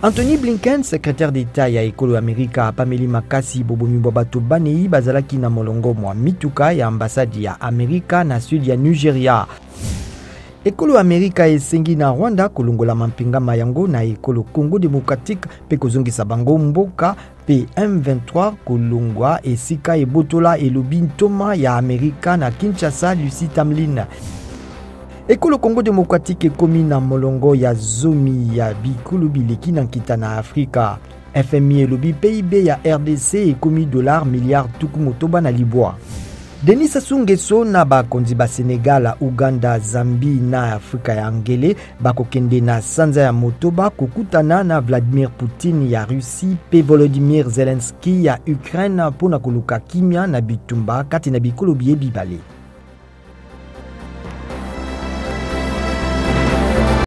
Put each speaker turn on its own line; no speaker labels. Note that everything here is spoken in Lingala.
Antony Blinken, secrétaire d'Etat ya ekolo ya Amerika, apameli makasi bobomi bwa bato banei bazalaki na molongo mwa mituka ya ambassade ya Amerika na sud ya Nigeria. Ekolo Amerika esengi na Rwanda kolongola mampinga ma yango na ekolo Congo démocratique mpe kozongisa bango mboka mpe M23 kolongwa esika ebotola, elobi ntoma ya Amerika na Kinshasa Lucy Tamlin. Ekolo Congo démocratique ekomi na molongo ya zomi ya bikolo bileki na nkita na Afrika. FMI elobi PIB ya RDC ekomi dollar milliard 69. Denis Sassou Nguesso na bakonzi ba Senegal, Uganda, Zambie na Afrika ya Ngele bakokende na sanza ya motoba kokutana na Vladimir Poutine ya Russie mpe Volodymyr Zelensky ya Ukraine mpo na koluka kimia na bitumba kati na bikolo biye bibale.